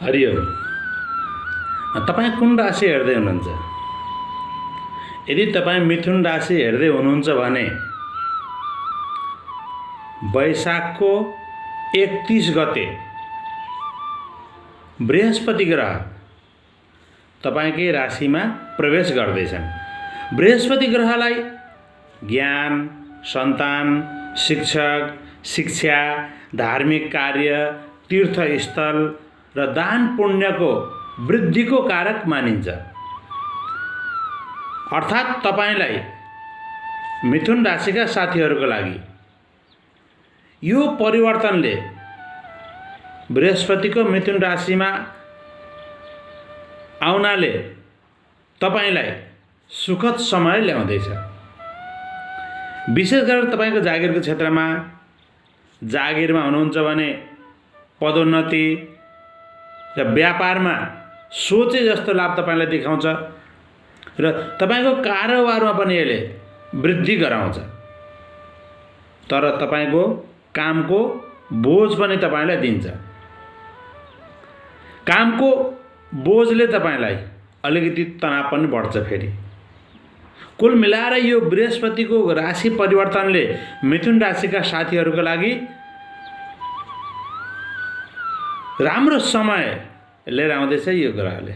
हरिओम। तपाईँ कुन राशि हेर्दै हुनुहुन्छ? यदि तपाईँ मिथुन राशि हेर्दै हुनुहुन्छ भने वैशाखको 31 गते बृहस्पति ग्रह तपाईँकै राशिमा प्रवेश गर्दैछन्। बृहस्पति ग्रहलाई ज्ञान, सन्तान, शिक्षक, शिक्षा, धार्मिक कार्य, तीर्थस्थल र दान पुण्यको वृद्धिको कारक मानिन्छ। अर्थात् तपाईलाई मिथुन राशिका साथीहरूको लागि यो परिवर्तनले बृहस्पतिको मिथुन राशिमा आउनाले तपाईलाई सुखद समय ल्याउँदैछ। विशेष गरेर तपाईको जागिरको क्षेत्रमा जागिरमा हुनुहुन्छ भने पदोन्नति र व्यापारमा सोचे जस्तो लाभ तपाईलाई देखाउँछ र तपाईको कारोबारमा पनि यसले वृद्धि गराउँछ। तर तपाईको कामको बोझ पनि तपाईलाई दिन्छ। कामको बोझले तपाईलाई अलिकति तनाव पनि बढ्छ। फेरि कुल मिलाएर यो बृहस्पतिको राशि परिवर्तनले मिथुन राशिका साथीहरूको लागि राम्रो समय लिएर आउँदैछ यो ग्रहले।